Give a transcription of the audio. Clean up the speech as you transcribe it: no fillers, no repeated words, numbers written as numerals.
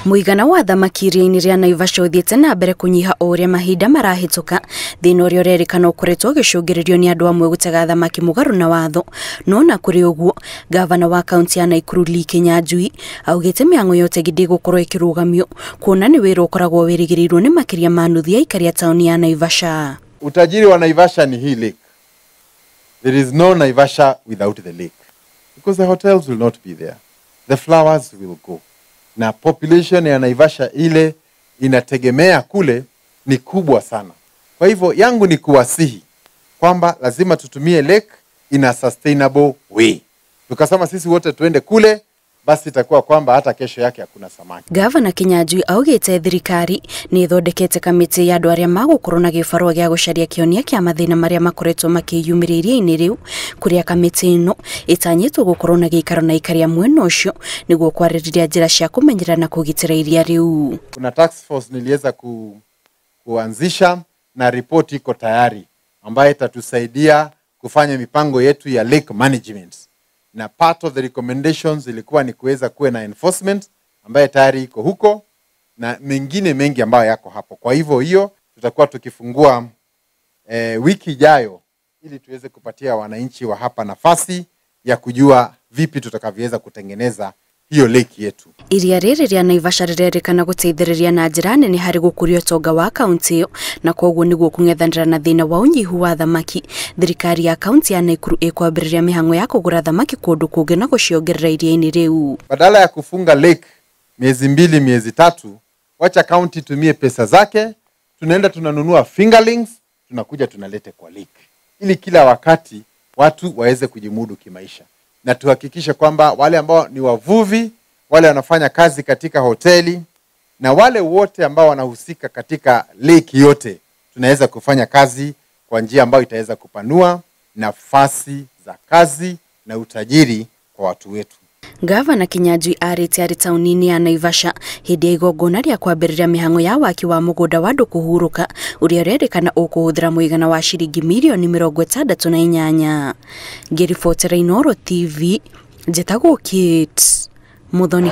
Muigana wa thamaki iria-inĩ rĩa Naivasha ũthiĩte na mbere kũnyiha o ũrĩa mahinda marahĩtũka, thĩna ũrĩa ũrerĩkana ũkoretwo ũgĩcũngĩrĩrio nĩ andũ amwe gũtega thamaki mũgarũ na watho. No na kũrĩ ũguo, gavana wa kaunti ya Nakuru Lee Kinyanjui augĩte mĩhang'o ya ũtegi ndĩgũkorwo ĩkĩrũgamio, kuona nĩ wĩra ũkoragwo wĩrĩgĩrĩirwo nĩ makĩria ma nuthu ya aikari a taũni ya Naivasha. Utajiri wa Naivasha ni hii lake. There is no Naivasha without the lake, because the hotels will not be there. The flowers will go. Na population ya Naivasha ile inategemea kule ni kubwa sana. Kwa hivyo yangu ni kuwasihi kwamba lazima tutumie lake in a sustainable way. Tukasema sisi wote tuende kule, basi itakuwa kwamba hata kesho yake hakuna samaki. Gavana Kinyanjui augĩte thirikari nĩ ĩthondekete kamĩtĩ ya andũ arĩa magũkorwo na gĩbarũa gĩa gũcaria kĩhonia kĩa mathĩna marĩa makoretwo makĩyumĩria iria-inĩ rĩu, kũrĩa kamĩtĩ ĩno ĩtanyĩtwo gũkorwo na gĩikaro na aikari a mwena ũcio nĩguo kwarĩrĩria njĩra cia kũmenyerera na kũgitĩra iria rĩu. Kuna task force niliweza kuanzisha na ripoti iko tayari ambayo itatusaidia kufanya mipango yetu ya lake management. Na part of the recommendations ilikuwa ni kuweza kuwe na enforcement ambaye tayari iko huko na mengine mengi ambayo yako hapo. Kwa hivyo hiyo tutakuwa tukifungua wiki ijayo ili tuweze kupatia wananchi wa hapa nafasi ya kujua vipi tutakavyoweza kutengeneza hiyo lake yetu. Iria rĩrĩ rĩa Naivasha rĩrerĩkana gũteithĩrĩria na njĩra nene harĩ gũkũria ũtonga wa kaunti ĩyo, na koguo nĩguo kũng'ethanĩra na thĩna wa ũnyihu wa thamaki. Thirikari ya kaunti ya Nakuru ĩkwambĩrĩria mĩhang'o ya kũgũra thamaki kũndũ kũngĩ na gũciongerera iria-inĩ rĩu. Badala ya kufunga lake miezi 2 miezi 3, wacha kaunti itumie pesa zake, tunaenda tunanunua fingerlings, tunakuja tunalete kwa lake ili kila wakati watu waweze kujimudu kimaisha. Na tuhakikishe kwamba wale ambao ni wavuvi, wale wanafanya kazi katika hoteli na wale wote ambao wanahusika katika lake yote, tunaweza kufanya kazi kwa njia ambayo itaweza kupanua nafasi za kazi na utajiri kwa watu wetu. Gavana Kinyanjui arĩte arĩ taũni-inĩ ya Naivasha hĩndĩ ya igongona rĩa kwambĩrĩria mĩhang'o ya waki wa mũgũnda wa andũ kũhurũka ũrĩa ũrerĩkana ũkũhũthĩra mũigana wa ciringi mirioni 68. Ngĩribotera Inooro TV, njĩtagwo Kate Muthoni.